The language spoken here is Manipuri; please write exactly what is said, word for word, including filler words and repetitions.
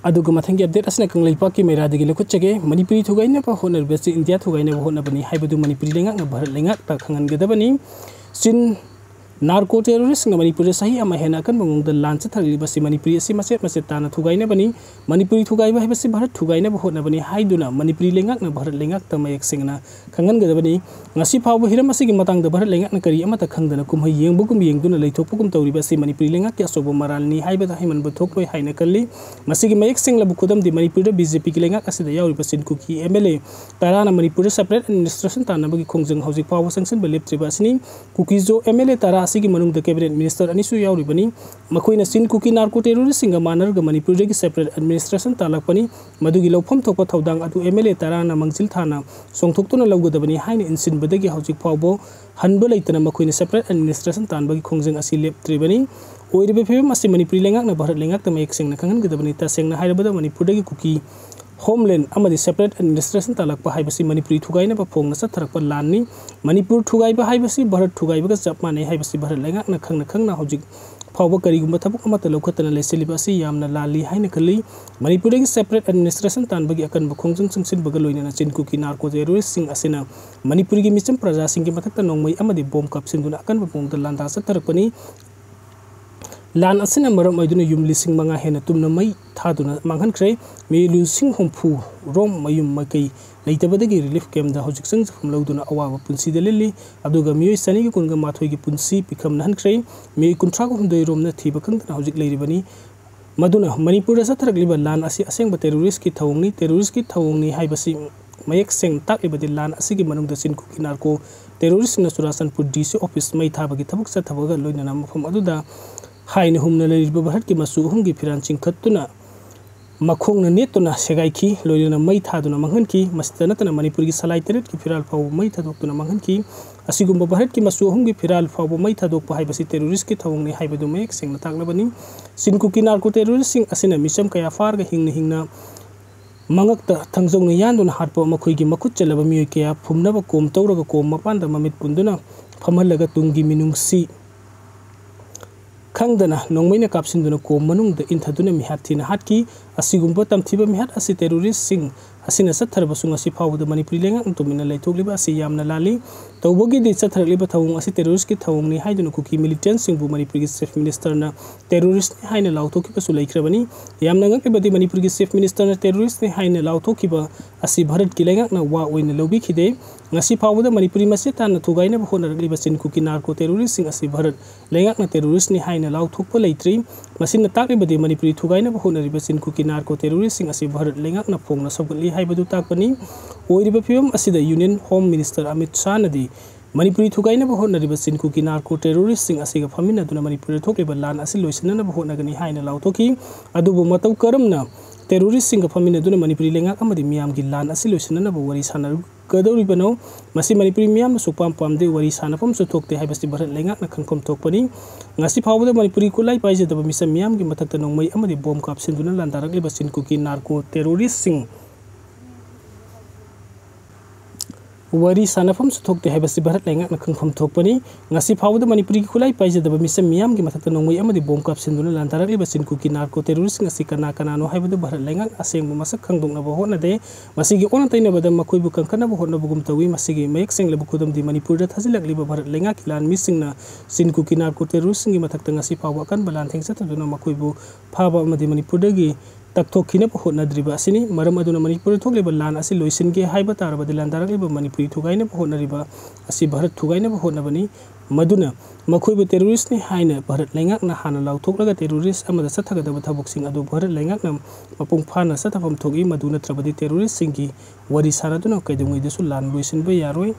ꯑꯗꯨꯒ ꯃꯊꯪꯒꯤ ꯑꯞꯗꯦꯠ ꯑꯁꯤꯅ ꯀꯪꯂꯩꯄꯥꯛꯀꯤ ꯃꯩꯔꯥꯗꯒꯤ ꯂꯧꯈꯠꯆꯒꯦ꯫ ꯃꯅꯤꯄꯨꯔꯤ ꯊꯨꯒꯥꯏꯅꯕ ꯍꯣꯠꯅꯔꯤꯕꯁꯤ ꯏꯟꯗꯤꯌꯥ ꯊꯨꯒꯥꯏꯅꯕ ꯍꯣꯠꯅꯕꯅꯤ ꯍꯥꯏꯕꯗꯨ ꯃꯅꯤꯄꯨꯔꯤ ꯂꯩꯉꯥꯛꯅ ꯚꯥꯔꯠ ꯂꯩꯉꯥꯛꯇ ꯈꯪꯍꯟꯒꯗꯕꯅꯤ꯫ ꯆꯤꯟ ꯅꯥꯔꯀꯣ ꯇꯦꯔꯣꯔꯤꯁꯁꯤꯡꯅ ꯃꯅꯤꯄꯨꯔꯗ ꯆꯍꯤ ꯑꯃ ꯍꯦꯟꯅ ꯑꯀꯟꯕ ꯃꯑꯣꯡꯗ ꯂꯥꯟ ꯆꯠꯊꯔꯛꯂꯤꯕꯁꯤ ꯃꯅꯤꯄꯨꯔꯤ ꯑꯁꯤ ꯃꯆꯦꯠ ꯃꯆꯦꯠ ꯇꯥꯅ ꯊꯨꯒꯥꯏꯅꯕꯅꯤ꯫ ꯃꯅꯤꯄꯨꯔꯤ ꯊꯨꯒꯥꯏꯕ ꯍꯥꯏꯕꯁꯤ ꯚꯥꯔꯠ ꯊꯨꯒꯥꯏꯅꯕ ꯍꯣꯠꯅꯕꯅꯤ ꯍꯥꯏꯗꯨꯅ ꯃꯅꯤꯄꯨꯔꯤ ꯂꯩꯉꯥꯛꯅ ꯚꯥꯔꯠ ꯂꯩꯉꯥꯛꯇ ꯃꯌꯦꯛ ꯁꯦꯡꯅ ꯈꯪꯍꯟꯒꯗꯕꯅꯤ꯫ ꯉꯁꯤ ꯐꯥꯎꯕ ꯍꯤꯔꯝ ꯑꯁꯤꯒꯤ ꯃꯇꯥꯡꯗ ꯚꯥꯔꯠ ꯂꯩꯉꯥꯛꯅ ꯀꯔꯤ ꯑꯃꯠꯇ ꯈꯪꯗꯅ ꯀꯨꯝꯍꯩ ꯌꯦꯡꯕꯒꯨꯝ ꯌꯦꯡꯗꯨꯅ ꯂꯩꯊꯣꯛꯄꯒꯨꯝ ꯇꯧꯔꯤꯕ ꯑꯁꯤ ꯃꯅꯤꯄꯨꯔꯤ ꯂꯩꯉꯥꯛꯀꯤ ꯑꯆꯧꯕ ꯃꯔꯥꯜꯅꯤ ꯍꯥꯏꯕꯗ ꯍꯥꯏꯃꯟꯕ ꯊꯣꯛꯂꯣꯏ ꯍꯥꯏꯅ ꯈꯜꯂꯤ꯫ ꯃꯁꯤꯒꯤ ꯃꯌꯦꯛ ꯁꯦꯡꯂꯕ ꯈꯨꯗꯝꯗꯤ ꯃꯅꯤꯄꯨꯔꯗ ꯕꯤ ꯖꯦ ꯄꯤꯒꯤ ꯂꯩꯉꯥꯛ ꯑꯁꯤꯗ ꯌꯥꯎꯔꯤꯕ ꯆꯤꯟ ꯀꯨꯀꯤ ꯑꯦꯝ ꯑꯦꯜ ꯑꯦ ꯇꯔꯥꯅ ꯃꯅꯤꯄꯨꯔꯗ separate administration ꯇꯥꯟꯅꯕꯒꯤ ꯈꯣꯡꯖꯪ ꯍꯧꯖꯤꯛ ꯐꯥꯎꯕ ꯆꯪꯁꯤꯟꯕ ꯂꯦꯞꯇ꯭ꯔꯤꯕ ꯑꯁꯤꯅꯤ꯫ ꯀꯨꯀꯤꯖꯣ ꯑꯦꯝ ꯑꯦꯜ ꯑꯦ ꯇꯔꯥ ꯑꯁꯤꯒꯤ ꯃꯅꯨꯡꯗ ꯀꯦꯕꯤꯅꯦꯠ ꯃꯤꯅꯤꯁꯇꯔ ꯑꯅꯤꯁꯨ ꯌꯥꯎꯔꯤꯕꯅꯤ꯫ ꯃꯈꯣꯏꯅ ꯆꯤꯟ ꯀꯨꯀꯤ ꯅꯥꯔꯀꯣ ꯇꯦꯔꯣꯔꯤꯁꯁꯤꯡꯒ ꯃꯥꯟꯅꯔꯒ ꯃꯅꯤꯄꯨꯔꯗꯒꯤ separate administration ꯇꯥꯜꯂꯛꯄꯅꯤ꯫ ꯃꯗꯨꯒꯤ ꯂꯧꯐꯝ ꯊꯣꯛꯄ ꯊꯧꯗꯥꯡ ꯑꯗꯨ ꯑꯦꯝ ꯑꯦꯜ ꯑꯦ ꯇꯔꯥꯅ ꯃꯥꯡꯖꯤꯜ ꯊꯥꯅ ꯆꯣꯡꯊꯣꯛꯇꯨꯅ ꯂꯧꯒꯗꯕꯅꯤ ꯍꯥꯏꯅ ꯏꯟꯁꯤꯟꯕꯗꯒꯤ ꯍꯧꯖꯤꯛ ꯐꯥꯎꯕ ꯍꯟꯕ ꯂꯩꯇꯅ ꯃꯈꯣꯏꯅ separate administration ꯇꯥꯟꯕꯒꯤ ꯈꯣꯡꯖꯪ ꯑꯁꯤ ꯂꯦꯞꯇ꯭ꯔꯤꯕꯅꯤ꯫ ꯑꯣꯏꯔꯤꯕ ꯐꯤꯕꯝ ꯑꯁꯤ ꯃꯅꯤꯄꯨꯔꯤ ꯂꯩꯉꯥꯛꯅ ꯚꯥꯔꯠ ꯂꯩꯉꯥꯛꯇ ꯃꯌꯦꯛ ꯁꯦꯡꯅ ꯈꯪꯍꯟꯒꯗꯕꯅꯤ꯫ ꯇꯁꯦꯡꯅ ꯍꯥꯏꯔꯕꯗ ꯃꯅꯤꯄꯨꯔꯗꯒꯤ ꯀꯨꯀꯤ homeland ꯑꯃꯗꯤ separate administration ꯇꯥꯜꯂꯛꯄ ꯍꯥꯏꯕꯁꯤ ꯃꯅꯤꯄꯨꯔꯤ ꯊꯨꯒꯥꯏꯅꯕ ꯐꯣꯡꯅ ꯆꯠꯊꯔꯛꯄ ꯂꯥꯟꯅꯤ꯫ ꯃꯅꯤꯄꯨꯔ ꯊꯨꯒꯥꯏꯕ ꯍꯥꯏꯕꯁꯤ ꯚꯥꯔꯠ ꯊꯨꯒꯥꯏꯕꯒ ꯆꯞ ꯃꯥꯟꯅꯩ ꯍꯥꯏꯕꯁꯤ ꯚꯥꯔꯠ ꯂꯩꯉꯥꯛꯅ ꯈꯪꯅ ꯈꯪꯅ ꯍꯧꯖꯤꯛ ꯐꯥꯎꯕ ꯀꯔꯤꯒꯨꯝꯕ ꯊꯕꯛ ꯑꯃꯠꯇ ꯂꯧꯈꯠꯇꯅ ꯂꯩꯁꯤꯜꯂꯤꯕ ꯑꯁꯤ ꯌꯥꯝꯅ ꯂꯥꯜꯂꯤ ꯍꯥꯏꯅ ꯈꯜꯂꯤ꯫ ꯃꯅꯤꯄꯨꯔꯗꯒꯤ separate administration ꯇꯥꯟꯕꯒꯤ ꯑꯀꯟꯕ ꯈꯣꯡꯖꯪ ꯆꯪꯁꯤꯟꯕꯒ ꯂꯣꯏꯅꯅ ꯆꯤꯟ ꯀꯨꯀꯤ ꯅꯥꯔꯀꯣ ꯇꯦꯔꯣꯔꯤꯁꯁꯤꯡ ꯑꯁꯤꯅ ꯃꯅꯤꯄꯨꯔꯒꯤ ꯃꯤꯆꯝ ꯄ꯭ꯔꯖꯥꯁꯤꯡꯒꯤ ꯃꯊꯛꯇ ꯅꯣꯡꯃꯩ ꯑꯃꯗꯤ ꯕꯣꯝ ꯀꯥꯞꯁꯤꯟꯗꯨꯅ ꯑꯀꯟꯕ ꯃꯑꯣꯡꯗ ꯂꯥꯟꯗꯥ ꯆꯠꯊꯔꯛꯄꯅꯤ꯫ ꯂꯥꯟ ꯑꯁꯤꯅ ꯃꯔꯝ ꯑꯣꯏꯗꯨꯅ ꯌꯨꯝ ꯂꯤꯁꯤꯡ ꯃꯉꯥ ꯍꯦꯟꯅ ꯇꯨꯝꯅ ꯃꯩ ꯊꯥꯗꯨꯅ ꯃꯥꯡꯍꯟꯈ꯭ꯔꯦ꯫ ꯃꯤꯑꯣꯏ ꯂꯤꯁꯤꯡ ꯍꯨꯝꯐꯨ ꯔꯣꯝ ꯃꯌꯨꯝ ꯃꯀꯩ ꯂꯩꯇꯕꯗꯒꯤ relief camp ꯗ ꯍꯧꯖꯤꯛ ꯆꯪꯖꯐꯝ ꯂꯧꯗꯨꯅ ꯑꯋꯥꯕ ꯄꯨꯟꯁꯤꯗ ꯂꯦꯜꯂꯤ꯫ ꯑꯗꯨꯒ ꯃꯤꯑꯣꯏ ꯆꯅꯤꯒ ꯀꯨꯟꯒ ꯃꯥꯊꯣꯏꯒꯤ ꯄꯨꯟꯁꯤ ꯄꯤꯈꯝꯅꯍꯟꯈ꯭ꯔꯦ꯫ ꯃꯤꯑꯣꯏ ꯀꯨꯟꯊ꯭ꯔꯥꯒ ꯍꯨꯝꯗꯣꯏ ꯔꯣꯝꯅ ꯊꯤꯕ ꯈꯪꯗꯅ ꯍꯧꯖꯤꯛ ꯂꯩꯔꯤꯕꯅꯤ꯫ ꯃꯗꯨꯅ ꯃꯅꯤꯄꯨꯔꯗ ꯆꯠꯊꯔꯛꯂꯤꯕ ꯂꯥꯟ ꯑꯁꯤ ꯑꯁꯦꯡꯕ terrorist ꯀꯤ ꯊꯧꯑꯣꯡꯅꯤ꯫ Terrorist ꯀꯤ ꯊꯧꯑꯣꯡꯅꯤ ꯍꯥꯏꯕꯁꯤ ꯃꯌꯦꯛ ꯁꯦꯡꯅ ꯇꯥꯛꯂꯤꯕꯗꯤ ꯂꯥꯟ ꯑꯁꯤꯒꯤ ꯃꯅꯨꯡꯗ ꯆꯤꯟ ꯀꯨꯀꯤ ꯅꯥꯔꯀꯣ terrorist ꯁꯤꯡꯅ ꯆꯨꯔꯥꯆꯥꯟꯄꯨꯔ D C office ꯃꯩ ꯊꯥꯕꯒꯤ ꯊꯕꯛ ꯆꯠꯊꯕꯒ ꯂꯣꯏꯅꯅ ꯃꯐꯝ ꯑꯗꯨꯗ ꯍꯥꯏꯅ ꯍꯨꯝꯅ ꯂꯩꯔꯤꯕ ꯚꯥꯔꯠꯀꯤ ꯃꯆꯨ ꯑꯍꯨꯝꯒꯤ ꯐꯤꯔꯥꯜ ꯆꯤꯡꯈꯠꯇꯨꯅ ꯃꯈꯣꯡꯅ ꯅꯦꯠꯇꯨꯅ ꯁꯦꯒꯥꯏꯈꯤ, ꯂꯣꯏꯅꯅ ꯃꯩ ꯊꯥꯗꯨꯅ ꯃꯥꯡꯍꯟꯈꯤ꯫ ꯃꯁꯤꯇ ꯅꯠꯇꯅ ꯃꯅꯤꯄꯨꯔꯒꯤ ꯁꯂꯥꯏ ꯇꯔꯦꯠꯀꯤ ꯐꯤꯔꯥꯜ ꯐꯥꯎꯕ ꯃꯩ ꯊꯥꯗꯣꯛꯇꯨꯅ ꯃꯥꯡꯍꯟꯈꯤ꯫ ꯑꯁꯤꯒꯨꯝꯕ ꯚꯥꯔꯠꯀꯤ ꯃꯆꯨ ꯑꯍꯨꯝꯒꯤ ꯐꯤꯔꯥꯜ ꯐꯥꯎꯕ ꯃꯩ ꯊꯥꯗꯣꯛꯄ ꯍꯥꯏꯕꯁꯤ terrorist ꯀꯤ ꯊꯧꯑꯣꯡꯅꯤ ꯍꯥꯏꯕꯗꯨ ꯃꯌꯦꯛ ꯁꯦꯡꯅ ꯇꯥꯛꯂꯕꯅꯤ꯫ ꯆꯤꯟ ꯀꯨꯀꯤ ꯅꯥꯔꯀꯣ terrorist ꯁꯤꯡ ꯑꯁꯤꯅ ꯃꯤꯆꯝ ꯀꯌꯥ ꯐꯥꯔꯒ ꯍꯤꯡꯅ ꯍꯤꯡꯅ ꯃꯉꯛꯇ ꯊꯥꯡꯖꯧꯅ ꯌꯥꯟꯗꯨꯅ ꯍꯥꯠꯄ, ꯃꯈꯣꯏꯒꯤ ꯃꯈꯨꯠ ꯆꯜꯂꯕ ꯃꯤꯑꯣꯏ ꯀꯌꯥ ꯐꯨꯝꯅꯕ ꯀꯣꯝ ꯇꯧꯔꯒ ꯀꯣꯝ ꯃꯄꯥꯟꯗ ꯃꯃꯤꯠ ꯄꯨꯟꯗꯨꯅ ꯐꯝꯍꯜꯂꯒ ꯇꯨꯡꯒꯤ ꯃꯤꯅꯨꯡꯁꯤ ꯈꯪꯗꯅ ꯅꯣꯡꯃꯩꯅ ꯀꯥꯞꯁꯤꯟꯗꯨꯅ ꯀꯣꯝ ꯃꯅꯨꯡꯗ ꯏꯟꯊꯗꯨꯅ ꯃꯤꯍꯥꯠ ꯊꯤꯅ ꯍꯥꯠꯈꯤ꯫ ꯑꯁꯤꯒꯨꯝꯕ ꯇꯝꯊꯤꯕ ꯃꯤꯍꯥꯠ ꯑꯁꯤ terroristꯁꯤꯡ ꯑꯁꯤꯅ ꯆꯠꯊꯔꯕꯁꯨ ꯉꯁꯤ ꯐꯥꯎꯕꯗ ꯃꯅꯤꯄꯨꯔꯤ ꯂꯩꯉꯥꯛꯅ ꯇꯨꯃꯤꯟꯅ ꯂꯩꯊꯣꯛꯂꯤꯕ ꯑꯁꯤ ꯌꯥꯝꯅ ꯂꯥꯜꯂꯤ꯫ ꯇꯧꯕꯒꯤꯗꯤ ꯆꯠꯊꯔꯛꯂꯤꯕ ꯊꯧꯑꯣꯡ ꯑꯁꯤ terroristꯀꯤ ꯊꯧꯑꯣꯡꯅꯤ ꯍꯥꯏꯗꯨꯅ ꯀꯨꯀꯤ militantꯁꯤꯡꯕꯨ ꯃꯅꯤꯄꯨꯔꯒꯤ Chief Ministerꯅ terroristꯅꯤ ꯍꯥꯏꯅ ꯂꯥꯎꯊꯣꯛꯈꯤꯕꯁꯨ ꯂꯩꯈ꯭ꯔꯕꯅꯤ꯫ ꯌꯥꯝꯅ ꯉꯛꯂꯤꯕꯗꯤ ꯃꯅꯤꯄꯨꯔꯒꯤ Chief Ministerꯅ terroristꯅꯤ ꯍꯥꯏꯅ ꯂꯥꯎꯊꯣꯛꯈꯤꯕ ꯑꯁꯤ ꯚꯥꯔꯠꯀꯤ ꯂꯩꯉꯥꯛꯅ ꯋꯥ ꯑꯣꯏꯅ ꯂꯧꯕꯤꯈꯤꯗꯦ꯫ ꯉꯁꯤ ꯐꯥꯎꯕꯗ ꯃꯅꯤꯄꯨꯔꯤ ꯃꯆꯦꯠ ꯇꯥꯅ ꯊꯨꯒꯥꯏꯅꯕ ꯍꯣꯠꯅꯔꯛꯂꯤꯕ ꯆꯤꯟ ꯀꯨꯀꯤ narco terroristꯁꯤꯡ ꯑꯁꯤ ꯚꯥꯔꯠ ꯂꯩꯉꯥꯛꯅ terroristꯅꯤ ꯍꯥꯏꯅ ꯂꯥꯎꯊꯣꯛꯄ ꯂꯩꯇ꯭ꯔꯤ꯫ ꯃꯁꯤꯅ ꯇꯥꯛꯂꯤꯕꯗꯤ ꯃꯅꯤꯄꯨꯔꯤ ꯊꯨꯒꯥꯏꯅꯕ ꯍꯣꯠꯅꯔꯤꯕ ꯆꯤꯟ ꯀꯨꯀꯤ narco terroristꯁꯤꯡ ꯑꯁꯤ ꯚꯥꯔꯠ ꯂꯩꯉꯥꯛꯅ ꯐꯣꯡꯅ ꯁꯧꯒꯠꯂꯤ ꯍꯥꯏꯕꯗꯨ ꯇꯥꯛꯄꯅꯤ꯫ ꯑꯣꯏꯔꯤꯕ ꯐꯤꯕꯝ ꯑꯁꯤꯗ Union Home Minister Amit ꯁꯥꯍꯅꯗꯤ Manipuri ꯊꯨꯒꯥꯏꯅꯕ ꯍꯣꯠꯅꯔꯤꯕ ꯆꯤꯟ ꯀꯨꯀꯤ narco terroristꯁꯤꯡ ꯑꯁꯤꯒ ꯐꯝꯃꯤꯟꯅꯗꯨꯅ ꯃꯅꯤꯄꯨꯔꯗ ꯊꯣꯛꯂꯤꯕ ꯂꯥꯟ ꯑꯁꯤ ꯂꯣꯏꯁꯤꯟꯅꯅꯕ ꯍꯣꯠꯅꯒꯅꯤ ꯍꯥꯏꯅ ꯂꯥꯎꯊꯣꯛꯈꯤ꯫ ꯑꯗꯨꯕꯨ ꯃꯇꯧ ꯀꯔꯝꯅ terroristꯁꯤꯡꯒ ꯐꯝꯃꯤꯟꯅꯗꯨꯅ ꯃꯅꯤꯄꯨꯔꯤ ꯂꯩꯉꯥꯛ ꯑꯃꯗꯤ ꯃꯤꯌꯥꯝꯒꯤ ꯂꯥꯟ ꯑꯁꯤ ꯂꯣꯏꯁꯤꯟꯅꯅꯕ ꯋꯥꯔꯤ ꯁꯥꯟꯅꯔꯨ ꯀꯗꯧꯔꯤꯕꯅꯣ? ꯃꯁꯤ ꯃꯅꯤꯄꯨꯔꯤ ꯃꯤꯌꯥꯝꯅ ꯁꯨꯛꯄꯥꯝ ꯄꯥꯝꯗꯦ, ꯋꯥꯔꯤ ꯁꯥꯟꯅꯐꯝꯁꯨ ꯊꯣꯛꯇꯦ ꯍꯥꯏꯕꯁꯤ ꯚꯥꯔꯠ ꯂꯩꯉꯥꯛꯅ ꯈꯪꯐꯝ ꯊꯣꯛꯄꯅꯤ꯫ ꯉꯁꯤ ꯐꯥꯎꯕꯗ ꯃꯅꯤꯄꯨꯔꯤ ꯈꯨꯠꯂꯥꯏ ꯄꯥꯏꯖꯗꯕ ꯃꯤꯆꯝ ꯃꯤꯌꯥꯝꯒꯤ ꯃꯊꯛꯇ ꯅꯣꯡꯃꯩ ꯑꯃꯗꯤ ꯕꯣꯝ ꯀꯥꯞꯁꯤꯟꯗꯨꯅ ꯂꯥꯟꯗꯥꯔꯛꯂꯤꯕ ꯆꯤꯟ ꯀꯨꯀꯤ narco terroristꯁꯤꯡ ꯋꯥꯔꯤ ꯁꯥꯟꯅꯐꯝꯁꯨ ꯊꯣꯛꯇꯦ ꯍꯥꯏꯕꯁꯤ ꯚꯥꯔꯠ ꯂꯩꯉꯥꯛꯅ ꯈꯪꯐꯝ ꯊꯣꯛꯄꯅꯤ꯫ ꯉꯁꯤ ꯐꯥꯎꯕꯗ ꯃꯅꯤꯄꯨꯔꯒꯤ ꯈꯨꯠꯂꯥꯏ ꯄꯥꯏꯖꯗꯕ ꯃꯤꯆꯝ ꯃꯤꯌꯥꯝꯒꯤ ꯃꯊꯛꯇ ꯅꯣꯡꯃꯩ ꯑꯃꯗꯤ ꯕꯣꯝ ꯀꯥꯞꯁꯤꯟꯗꯨꯅ ꯂꯥꯟꯗꯥꯔꯛꯂꯤꯕ ꯆꯤꯟ ꯀꯨꯀꯤ narco terroristꯁꯤꯡ ꯑꯁꯤ ꯀꯅꯥ ꯀꯅꯥꯅꯣ ꯍꯥꯏꯕꯗꯨ ꯚꯥꯔꯠ ꯂꯩꯉꯥꯛꯅ ꯑꯁꯦꯡꯕ ꯃꯁꯛ ꯈꯪꯗꯣꯛꯅꯕ ꯍꯣꯠꯅꯗꯦ꯫ ꯃꯁꯤꯒꯤ ꯑꯣꯟꯅ ꯇꯩꯅꯕꯗ ꯃꯈꯣꯏꯕꯨ ꯀꯟꯈꯠꯅꯕ ꯍꯣꯠꯅꯕꯒꯨꯝ ꯇꯧꯏ꯫ ꯃꯁꯤꯒꯤ ꯃꯌꯦꯛ ꯁꯦꯡꯂꯕ ꯈꯨꯗꯝꯗꯤ ꯃꯅꯤꯄꯨꯔꯗ ꯊꯥꯖꯤꯜꯂꯛꯂꯤꯕ ꯚꯥꯔꯠ ꯂꯩꯉꯥꯛꯀꯤ ꯂꯥꯟꯃꯤꯁꯤꯡꯅ ꯆꯤꯟ ꯀꯨꯀꯤ narco terroristꯁꯤꯡꯒꯤ ꯃꯊꯛꯇ ꯉꯁꯤ ꯐꯥꯎꯕ ꯑꯀꯟꯕ ꯂꯥꯟꯊꯦꯡ ꯆꯠꯊꯗꯨꯅ ꯃꯈꯣꯏꯕꯨ ꯐꯥꯕ ꯑꯃꯗꯤ ꯃꯅꯤꯄꯨꯔꯗꯒꯤ ꯇꯛꯊꯣꯛꯈꯤꯅꯕ ꯍꯣꯠꯅꯗ꯭ꯔꯤꯕ ꯑꯁꯤꯅꯤ꯫ ꯃꯔꯝ ꯑꯗꯨꯅ ꯃꯅꯤꯄꯨꯔꯗ ꯊꯣꯛꯂꯤꯕ ꯂꯥꯟ ꯑꯁꯤ ꯂꯣꯏꯁꯤꯟꯒꯦ ꯍꯥꯏꯕ ꯇꯥꯔꯕꯗꯤ ꯂꯥꯟꯗꯥꯔꯛꯂꯤꯕ ꯃꯅꯤꯄꯨꯔꯤ ꯊꯨꯒꯥꯏꯅꯕ ꯍꯣꯠꯅꯔꯤꯕ ꯑꯁꯤ ꯚꯥꯔꯠ ꯊꯨꯒꯥꯏꯅꯕ ꯍꯣꯠꯅꯕꯅꯤ꯫ ꯃꯗꯨꯅ ꯃꯈꯣꯏꯕꯨ terroristꯅꯤ ꯍꯥꯏꯅ ꯚꯥꯔꯠ ꯂꯩꯉꯥꯛꯅ ꯍꯥꯟꯅ ꯂꯥꯎꯊꯣꯛꯂꯒ terrorist ꯑꯃꯗ ꯆꯠꯊꯒꯗꯕ ꯊꯕꯛꯁꯤꯡ ꯑꯗꯨ ꯚꯥꯔꯠ ꯂꯩꯉꯥꯛꯅ ꯃꯄꯨꯡ ꯐꯥꯅ ꯆꯠꯊꯐꯝ ꯊꯣꯛꯏ꯫ ꯃꯗꯨ ꯅꯠꯇ꯭ꯔꯕꯗꯤ terroristꯁꯤꯡꯒꯤ ꯋꯥꯔꯤ ꯁꯥꯟꯅꯗꯨꯅ ꯀꯩꯗꯧꯉꯩꯗꯁꯨ ꯂꯥꯟ ꯂꯣꯏꯁꯤꯟꯕ ꯌꯥꯔꯣꯏ꯫